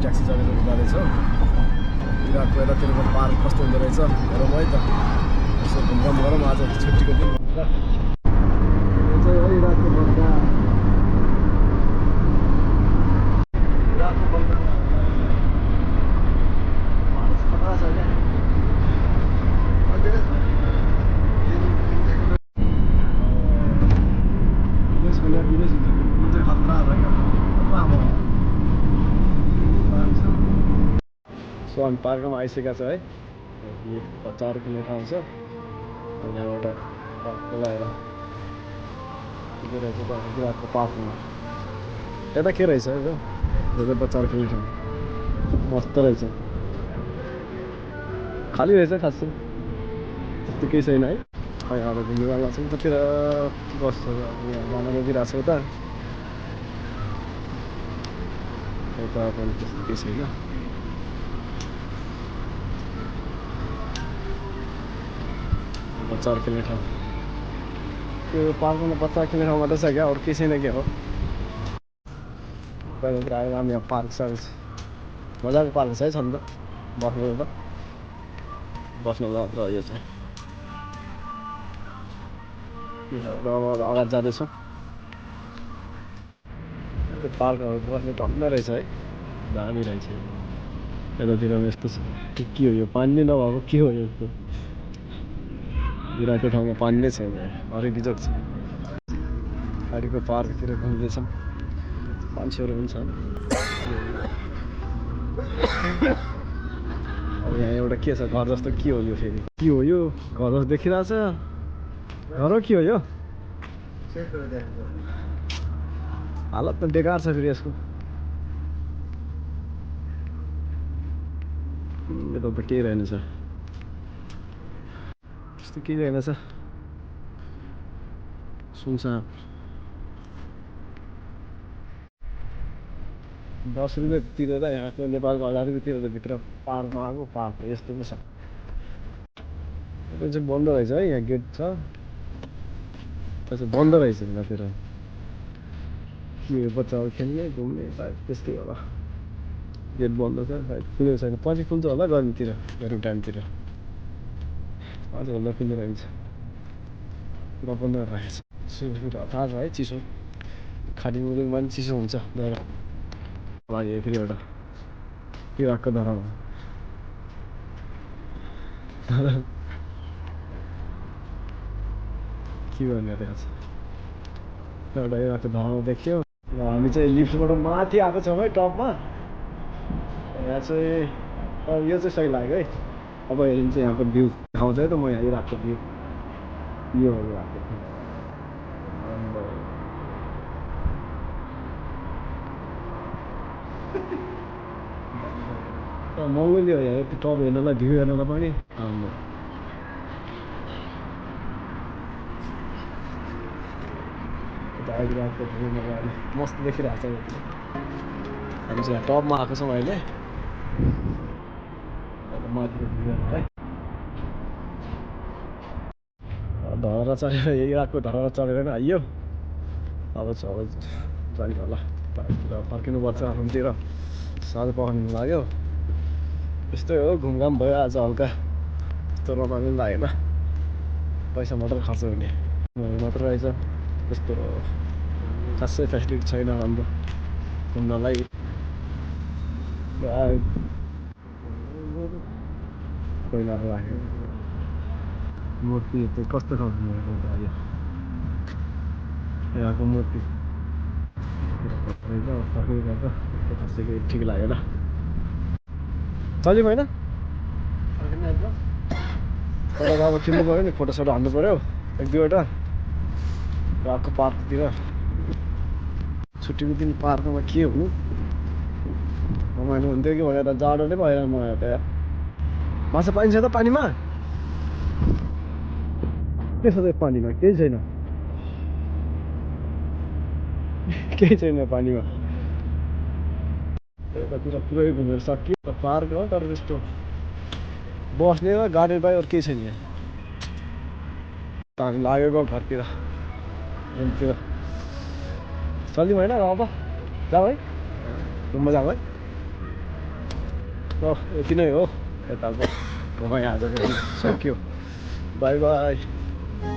Taxi चढेर जाँदैछौँ। इराकको यतातिरको पार्क कस्तो हुँदो रहेछ हेरौँ है त। यसो घुमघाम गरौँ आज छुट्टीको दिन भनेर। यो चाहिँ हो इराकको बग्दा। इराकको बग्दा खतरा छ क्या। सो हामी पार्कमा आइसकेका छ है। यो बच्चाहरू खेल्ने ठाउँ छ। यहाँबाट पार्कको लगाएर रहेछ इराकको पार्कमा। यता के रहेछ यो बच्चाहरू खेल्ने ठाउँ मस्त रहेछ। खाली रहेछ खासै त्यस्तो केही छैन है। खै अब घुम्नु जानु छ कतिर बस्छ यहाँ जान लागिरहेको छ उता। यता पनि त्यस्तो केही छैन। बच्चाहरू खेल्ने ठाउँ त्यो पार्कमा बच्चा खेल्ने ठाउँ मात्रै छ क्या, अरू केही छैन क्या हो। कहिलेतिर आएर हामी यहाँ पार्क छ मजाको पार्क छ है छन् त बस्नु त यो चाहिँ अगाडि जाँदैछौँ। त्यो पार्कहरू बस्ने टन्नै रहेछ है, दामी रहेछ। यतातिर यस्तो छ के हो यो पानी नै नभएको के हो यस्तो। इराकको ठाउँमा पानी नै छैन, हरियो बिजोग छ। गाडीको पार्कतिर घुम्दैछौँ, मान्छेहरू पनि छन्। अब यहाँ एउटा के छ घर जस्तो के हो यो फेरि के हो यो घर जस्तो देखिरहेछ। घर हो के हो यो हालत त बेकार छ फेरि यसको। यता त केही रहेनछ, त्यस्तो केही रहेनछ, सुनसान। 10 रुपियाँ तिरेर यहाँको नेपालको 1000 रुपियाँ तिरेर भित्र पार्कमा आएको पार्क यस्तो पनि छ। यो चाहिँ बन्द रहेछ है, यहाँ गेट छ बन्द रहेछ यतातिर। के बच्चाहरू खेल्ने घुम्ने सायद त्यस्तै होला। गेट बन्द छ सायद, खुलेको छैन। पछि खुल्छ होला गर्मीतिर गर्मी टाइमतिर आजभन्दा खुल्ने रहेछ। पुरा बन्द गरेर राखेको छ। थाहा छ है चिसो खाडी मुलुकमा पनि चिसो हुन्छ धरा लागि फेरि एउटा इराकको धरामा के गर्ने रहेछ एउटा इराकको धरामा देख्यो। हामी चाहिँ लिफ्टबाट माथि आएको छौँ है टपमा। यहाँ चाहिँ यो चाहिँ सही लाग्यो है। अब हेरिन्छ यहाँको भ्यू देखाउँछ है त म यहाँ इराकको भ्यू यो हो इराकको। महँगो हो यहाँ यति टप हेर्नलाई भ्यू हेर्नलाई पनि। इराकको भ्यू मस्त देखिरहेको छ। हामी चाहिँ यहाँ टपमा आएको छौँ अहिले माथिको भ्यू हेर्न है। धरा चढेर इराकको धरा चढेर नै आइयो। अब जाने होला फर्किनुपर्छ आफ्नोतिर। साँझ पखाल्नु लाग्यो। यस्तै हो घुमघाम भयो आज हल्का, त्यस्तो रमाइलो पनि लागेन। पैसा मात्रै खर्च हुने मात्र रहेछ। त्यस्तो खासै फेसिलिटी छैन राम्रो घुम्नलाई। पहिलाको राखेको मूर्ति चाहिँ कस्तो खालको आयो यहाँको मूर्ति खासै केही ठिक लागेन। चल्यो होइन तर अब किन्नु पऱ्यो नि, फोटोसोटो हान्नु पऱ्यो 1-2वटा इराकको पार्कतिर। छुट्टीको दिन पार्कमा के हुनु रमाइलो हुन्थ्यो कि भनेर जाडो नै भएन मलाई त यार। माछा पाइन्छ त पानीमा? के छ त पानीमा? केही छैन केही छैन पानीमा। यतातिर पुरै घुमेर सकियो पार्क हो तर त्यस्तो बस्ने र गार्डन बाहेक अरू केही छैन यहाँ। हामी लागेको घरतिर रुमतिर। चल्यौँ होइन अब जाऊ है घुम्न जाऊ है। यति नै हो यताको घुमाइ आजको सक्यो बाई बाई